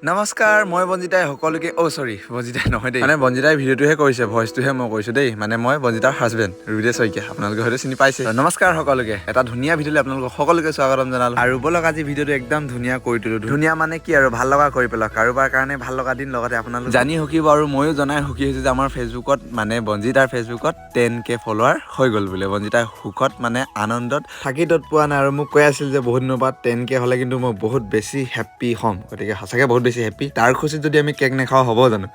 নমস্কাৰ, মই বঞ্জিতাই সকলোকে, অ' চৰি, বঞ্জিতাই নহয় দেই, মানে বঞ্জিতাই ভিডিঅ'টোহে কৰিছে, ভইচটোহে মই কৰিছোঁ দেই। মানে মই বঞ্জিতাৰ হাজবেণ্ড ৰুবিদে শইকীয়া, আপোনালোকে হয়তো চিনি পাইছে। নমস্কাৰ সকলোকে, এটা ধুনীয়া ভিডিঅ'লৈ আপোনালোকক সকলোকে স্বাগতম জনালোঁ। আৰু ব'লক, আজি ভিডিঅ'টো একদম ধুনীয়া কৰি তোলোঁ। ধুনীয়া মানে কি আৰু, ভাল লগা কৰি পেলাওক, কাৰোবাৰ কাৰণে ভাল লগা দিন। লগতে আপোনালোক জানি সুখী আৰু ময়ো জনাই সুখী হৈছোঁ যে আমাৰ ফেচবুকত, মানে বঞ্জিতাৰ ফেচবুকত 10K follower হৈ গ'ল বোলে। বঞ্জিতাৰ সুখত মানে আনন্দত থাকি তত পোৱা নাই আৰু মোক কৈ আছিল যে বহুত দিনৰ পৰা 10K হ'লে কিন্তু মই বহুত বেছি হেপ্পী হ'ম। গতিকে সঁচাকৈ বহুত বেছি হেপ্পী। তাৰ খুচিত যদি আমি কেক নাখাওঁ, হ'ব জানো?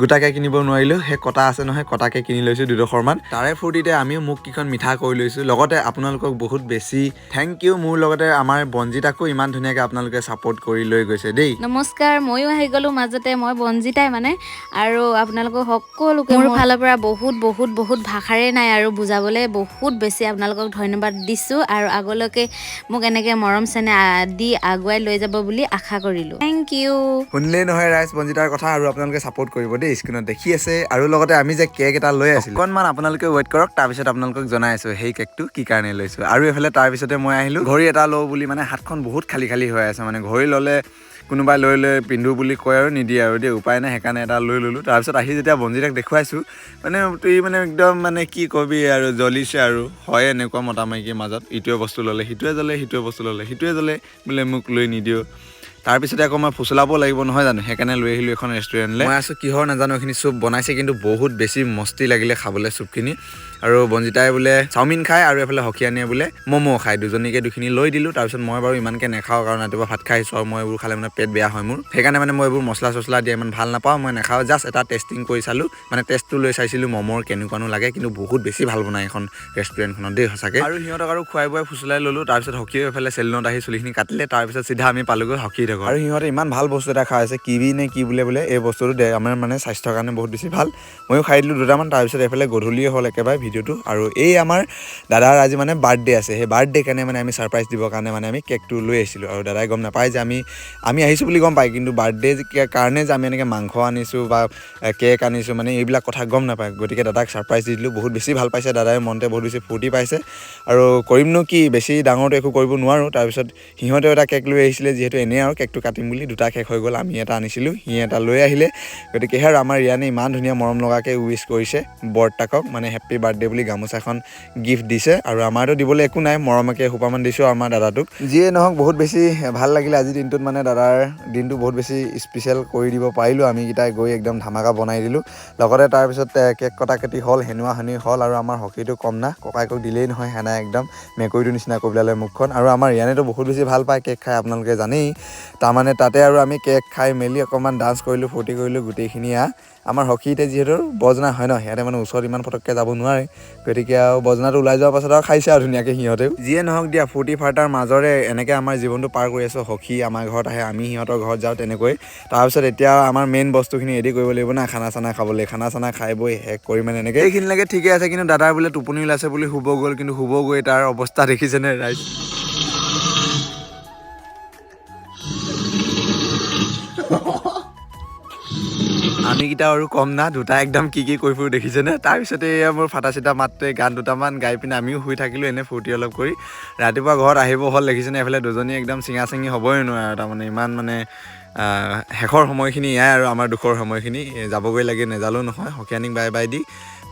গোটাকৈ কিনিব নোৱাৰিলেও সেই কটা আছে নহয়, কটাকৈ কিনি লৈছোঁ দুডোখৰমান। তাৰে ফূৰ্তিতে আমিও মুখকেইখন মিঠা কৰি লৈছোঁ। লগতে আপোনালোকক বহুত বেছি thank U. মোৰ লগতে আমাৰ বঞ্জিতাকো ইমান ধুনীয়াকৈ আপোনালোকে ছাপোৰ্ট কৰি লৈ গৈছে দেই। নমস্কাৰ, ময়ো আহি গ'লোঁ মাজতে। মই বঞ্জিতাই মানে আৰু আপোনালোকক সকলোকে মোৰ ফালৰ পৰা বহুত বহুত বহুত, ভাষাৰে নাই আৰু বুজাবলৈ, বহুত বেছি আপোনালোকক ধন্যবাদ দিছোঁ আৰু আগলৈকে মোক এনেকৈ মৰম চেনেহ দি আগুৱাই লৈ যাব বুলি আশা কৰিলোঁ। Thank U. শুনিলেই নহয় ৰাইজ বঞ্জিতাৰ কথা? আৰু আপোনালোকে ছাপোৰ্ট কৰিব দেই, স্ক্ৰীণত দেখি আছে। আৰু লগতে আমি যে কেক এটা লৈ আছিলোঁ, অকণমান আপোনালোকে ৱেইট কৰক, তাৰপিছত আপোনালোকক জনাই আছোঁ সেই কেকটো কি কাৰণে লৈছোঁ। আৰু এইফালে তাৰপিছতে মই আহিলোঁ ঘড়ী এটা লওঁ বুলি। মানে হাতখন বহুত খালী খালী হৈ আছে। মানে ঘড়ী ল'লে কোনোবাই লৈ লৈ পিন্ধো বুলি কয় আৰু নিদিয়ে আৰু দেই, উপায় নাই, সেইকাৰণে এটা লৈ ল'লোঁ। তাৰপিছত আহি যেতিয়া বঞ্জিতাক দেখুৱাইছোঁ, মানে তুই মানে একদম মানে কি কবি আৰু, জ্বলিছে আৰু। হয় এনেকুৱা মতা মাইকীৰ মাজত, ইটোৱে বস্তু ল'লে সিটোৱে জ্বলে, সিটোৱে বস্তু ল'লে সিটোৱে জ্বলে, বোলে মোক লৈ নিদিওঁ। তাৰপিছতে আকৌ মই ফুচলাব লাগিব নহয় জানো? সেইকাৰণে লৈ আহিলোঁ এখন ৰেষ্টুৰেণ্টলৈ। মই আছোঁ কিহৰ নাজানো, এইখিনি চুপ বনাইছে, কিন্তু বহুত বেছি মস্তি লাগিলে খাবলৈ চুপখিনি। আৰু বঞ্জিতাই বোলে চাওমিন খায় আৰু এইফালে সখীয়ানীয়ে বোলে ম'ম' খায়। দুজনীকে দুখিনি লৈ দিলোঁ। তাৰপিছত মই বাৰু ইমানকৈ নাখাওঁ, কাৰণ ৰাতিপুৱা ভাত খাই আহিছোঁ আৰু মই এইবোৰ খালে মানে পেট বেয়া হয় মোৰ। সেইকাৰণে মানে মই এইবোৰ মছলা চছলা দিয়া ইমান ভাল নাপাওঁ, মই নাখাওঁ। জাষ্ট এটা টেষ্টিং কৰি চালোঁ, মানে টেষ্টটো লৈ চাইছিলোঁ ম'মৰ কেনেকুৱানো লাগে। কিন্তু বহুত বেছি ভাল বনায় এইখন ৰেষ্টুৰেণ্টখনত দেই সঁচাকৈ। আৰু সিহঁতক আৰু খুৱাই বোৱাই ফুচলাই ল'লোঁ। তাৰপিছত সখীয়ে এইফালে চেলুনত আহি চুলিখিনি কাটিলে। তাৰপিছত চিধা আমি পালোগৈ সখী ঘৰ। আৰু সিহঁতে ইমান ভাল বস্তু এটা খাই আছে, কিবি নে কি বোলে বোলে এই বস্তুটো আমাৰ মানে স্বাস্থ্যৰ কাৰণে বহুত বেছি ভাল। ময়ো খাই দিলোঁ দুটামান। তাৰপিছত এইফালে গধূলিয়ে হ'ল একেবাৰে ভিডিঅ'টো। আৰু এই আমাৰ দাদাৰ আজি মানে বাৰ্থডে আছে। সেই বাৰ্থডে কাৰণে মানে আমি ছাৰপ্ৰাইজ দিবৰ কাৰণে মানে আমি কেকটো লৈ আহিছিলোঁ। আৰু দাদাই গম নাপায় যে আমি আমি আহিছোঁ বুলি গম পায়, কিন্তু বাৰ্থডে কাৰণে যে আমি এনেকৈ মাংস আনিছোঁ বা কেক আনিছোঁ, মানে এইবিলাক কথা গম নাপায়। গতিকে দাদাক ছাৰপ্ৰাইজ দি দিলোঁ। বহুত বেছি ভাল পাইছে দাদাই, মনতে বহুত বেছি ফূৰ্তি পাইছে। আৰু কৰিমনো কি, বেছি ডাঙৰটো একো কৰিব নোৱাৰোঁ। তাৰপিছত সিহঁতেও এটা কেক লৈ আহিছিলে, যিহেতু এনেই আৰু কেকটো কাটিম বুলি। দুটা কেক হৈ গ'ল, আমি এটা আনিছিলোঁ, সি এটা লৈ আহিলে। গতিকে সেই আৰু আমাৰ ৰিয়ানে ইমান ধুনীয়া মৰম লগাকৈ উইচ কৰিছে বৰতাকক, মানে হেপ্পী বাৰ্থডে বুলি গামোচাখন গিফ্ট দিছে। আৰু আমাৰতো দিবলৈ একো নাই, মৰমকে এসোপামান দিছোঁ আমাৰ দাদাটোক। যিয়ে নহওক, বহুত বেছি ভাল লাগিলে আজিৰ দিনটোত। মানে দাদাৰ দিনটো বহুত বেছি স্পেচিয়েল কৰি দিব পাৰিলোঁ। আমিকেইটাই গৈ একদম ধামাকা বনাই দিলোঁ। লগতে তাৰপিছত কেক কটা কাটি হ'ল, হেনুৱা হেনুই হ'ল। আৰু আমাৰ সখীটো কম না, ককায়েকক দিলেই নহয়, সেনাই একদম মেকুৰীটোৰ নিচিনা কৰি পেলালে মুখখন। আৰু আমাৰ ৰিয়ানেতো বহুত বেছি ভাল পায় কেক খাই, আপোনালোকে জানেই। তাৰমানে তাতে আৰু আমি কেক খাই মেলি অকণমান ডান্স কৰিলোঁ, ফূৰ্তি কৰিলোঁ গোটেইখিনি। আমাৰ সখীতে যিহেতু বজনা হয় ন, সিহঁতে মানে ওচৰত ইমান পটককৈ যাব নোৱাৰে। গতিকে আৰু বজনাটো ওলাই যোৱাৰ পাছত আৰু খাইছে আৰু ধুনীয়াকৈ সিহঁতেও। যিয়ে নহওক দিয়া, ফূৰ্তি ফাৰ্তাৰ মাজৰে এনেকৈ আমাৰ জীৱনটো পাৰ কৰি আছোঁ। সখী আমাৰ ঘৰত আহে, আমি সিহঁতৰ ঘৰত যাওঁ তেনেকৈ। তাৰপিছত এতিয়া আমাৰ মেইন বস্তুখিনি ৰেডি কৰিব লাগিব না, খানা চানা খাবলৈ। খানা চানা খাই বৈ শেষ কৰি মানে এনেকৈ এইখিনিলৈকে ঠিকে আছে, কিন্তু দাদাৰ বোলে টোপনি ওলাইছে বুলি শুব গ'ল। কিন্তু শুব গৈ তাৰ অৱস্থা দেখিছেনে ৰাইজ? আমিকেইটা আৰু কম না, দুটা একদম কি কি কৰি ফুৰো দেখিছেনে? তাৰপিছতে এয়া মোৰ ফটা চিটা মাতটোৱে গান দুটামান গাই পিনে আমিও শুই থাকিলোঁ এনেই ফূৰ্তি অলপ কৰি। ৰাতিপুৱা ঘৰত আহিব হ'ল, দেখিছেনে? এইফালে দুজনী একদম চিঙা চিঙি হ'বই নোৱাৰে আৰু। তাৰমানে ইমান মানে শেষৰ সময়খিনি এয়াই আৰু আমাৰ দুখৰ সময়খিনি। যাবগৈ লাগে, নেযালেও নহয়। সখীয়ানীক বাই বাই the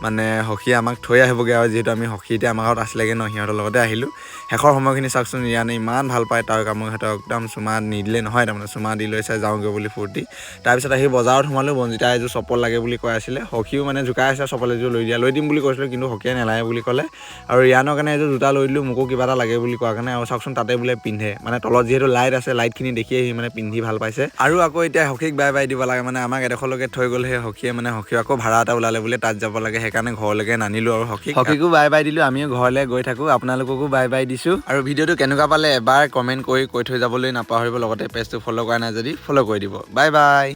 মানে সখীয়ে আমাক থৈ আহিবগৈ আৰু যিহেতু আমি সখীতে আমাৰ ঘৰত আছিলেগৈ ন, সিহঁতৰ লগতে আহিলোঁ। শেষৰ সময়খিনি চাওকচোন, ৰিয়ানে ইমান ভাল পায় তাৰ কামৰহঁতক একদম চুমা নিদিলে নহয়, তাৰমানে চুমা দি লৈছে যাওঁগৈ বুলি ফূৰ্তি। তাৰপিছত আহি বজাৰত সোমালোঁ। বঞ্জিতা এযোৰ চপ্পল লাগে বুলি কৈ আছিলে। সখীও মানে জোকাই আছে, চপ্পল এযোৰ লৈ দিয়া, লৈ দিম বুলি কৈছিলোঁ, কিন্তু সখীয়ে নেলাগে বুলি ক'লে। আৰু ৰিয়ানৰ কাৰণে এযোৰ জোতা লৈ দিলোঁ, মোকো কিবা এটা লাগে বুলি কোৱাৰ কাৰণে। আৰু চাওকচোন, তাতে বোলে পিন্ধে, মানে তলত যিহেতু লাইট আছে, লাইটখিনি দেখিয়ে সি মানে পিন্ধি ভাল পাইছে। আৰু আকৌ এতিয়া সখীক বাই বাই দিব লাগে, মানে আমাক এডোখৰলৈকে থৈ গ'ল সেই সখীয়ে। মানে সখীয়ে আকৌ ভাড়া এটা ওলালে বোলে, তাত যাব লাগে, সেইকাৰণে ঘৰলৈকে নানিলোঁ। আৰু সখীকো বাই বাই দিলোঁ, আমিও ঘৰলৈ গৈ থাকোঁ। আপোনালোককো বাই বাই দিছোঁ। আৰু ভিডিঅ'টো কেনেকুৱা পালে এবাৰ কমেণ্ট কৰি কৈ থৈ যাবলৈ নাপাহৰিব। লগতে পেজটো ফ'ল' কৰা নাই যদি ফ'ল' কৰি দিব। Bye bye.